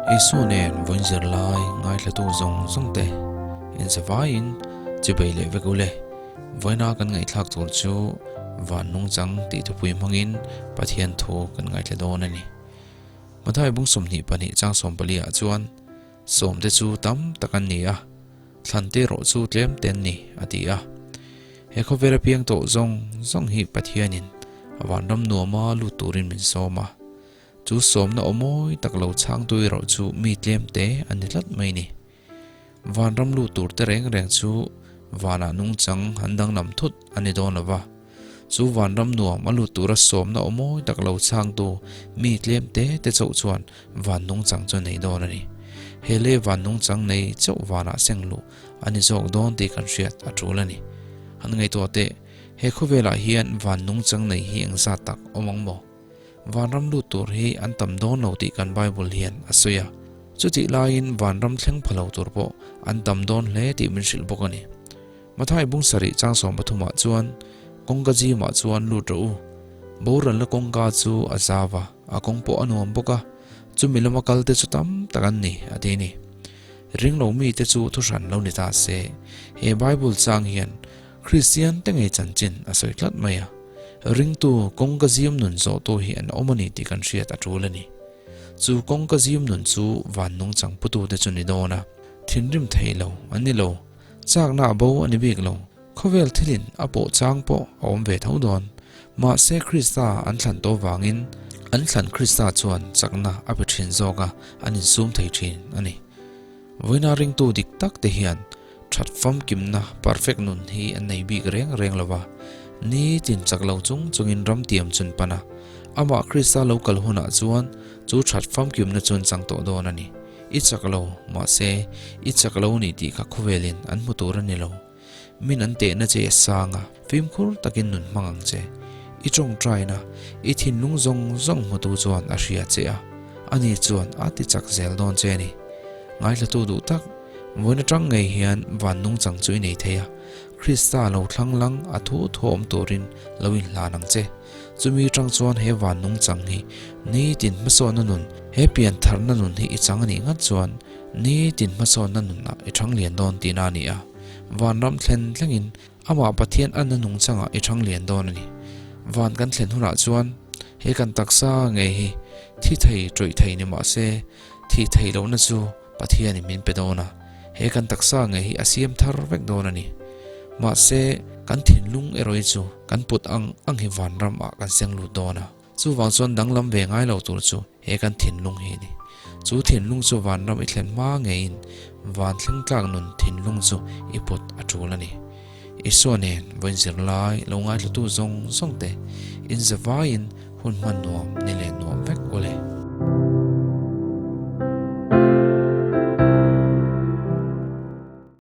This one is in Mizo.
Isua nen vawiin zirlai ngaithlatu zawng zawng te inzavaiin chibei leh vek ule. Vawiina kan ngaihthlak tur chu van nungchang tih thupui hmangin Pathian thu kan ngaithla dawn a ni. Mathai bung 22 chang 14 ah chuan Sawmte chu tam tak an ni a, thlante erawh chu tlem te an ni, a ti a. He khawvel a piang tawh zawng zawng hi Pathianin a vanram nuama lut turin min sawm a. Chu sawmna aw mawi tak lo chhangtu erawh chu mi tlem te an ni tlat mai ni. Vanram lut tur te reng reng chu vanah nungchang an danglam thut a ni dawn lo va. Chu vanram nuam a lut tura sawmna aw mawi tak lo chhangtu mi tlem te te chauh chuan van nungchang chu nei dawn a ni. He lei van nungchang nei chauh vanah seng luh a ni zawk dawn tih kan hriat a tul a ni. Han ngaihtuah teh, he khawvelah hian van nungchang nei hi engzat tak awm ang maw? Vanram lut tur hi an tam dawn lo tih kan Bible hian a sawi a. Chutih laiin vanram thleng pha lo tur pawh an tam dawn hle tih min hrilh bawk a ni. Mathai bung sarih chang 30 ah chuan kawngka zimah chuan lut rawh u. Boralna kawngka chu a zau a, a kawng pawh a nuam bawk a, chumi lama kal te chu tam tak an ni, a ti a ni. Ring lo mite chu thuhran lo ni ta se, he Bible chang hian Kristian te ngei chanchin a sawi tlat mai a. Ringtu kawngka zim nun zawhtu hi an awm a ni tih kan hriat a tul a ni. Chu kawngka zim nun chu van nungchang putute chu ni dawn a, thinrim thei lo an ni lo. Chakna a bo a ni bik lo. Khawvel thilin a pawh chang pawh a awm ve tho dawn. Mahse Krista an thlan tawh vangin an thlan Krista chuan chakna a pe thin zawk a, an insum thei thin a ni. Vawiina ringtu dik tak te hian that famkimna perfect nun hi an nei bik reng reng lo va. Nitin chak lo chung chungin ram tiam chun pan a, amah Krista lo kal hunah chuan chu that famkimna chuan chang tawh dawn a ni. I chak lo, mahse, i chak lo ni tih kha khawvelin an hmu tur a ni lo. Min an tehna che a sang a, fimkhur takin nun hmang ang che. I tawngtaina, i thinlung zawng zawng hmutu chuan a hria che a, ani chuan a ti chak zel dawn che a ni. Ngaithlatu duh tak, vawiin atang ngei hian van nungchang chu i nei thei a, Krista lo thlang lang a thu thu awm turin lo inhlan ang che. Chumi tang chuan he van nungchang hi nitin hmasawnna nun, he piantharna nun hi i chang a nih ngat chuan nitin hmasawnna nunah i thang lian dawn tihna a ni a. Vanram thlen thlengin amah Pathian anna nungchangah i thang lian dawn a ni. Van kan thlen hunah chuan he kan taksa ngei hi thi thei tawih thei ni mah se thih theih lohna chu Pathianin min pe dawn a, he kan taksa ngei hi a siam thar vek dawn a ni. Mahse, kan thinlung erawh hi chu kan put ang ang hi vanram ah kan seng lut dawn a. Chuvang chuan danglam ve ngai lo tur chu he kan thinlung hi a ni. Chu thinlung chu vanram i thlen hma ngeiin van thleng tlak nun thinlung chu i put a tul a ni. Isua nen vawiin zirlai lo ngaithlatu zawng zawng te inzavaiin hun hman nuam ni leh nuam vek ule.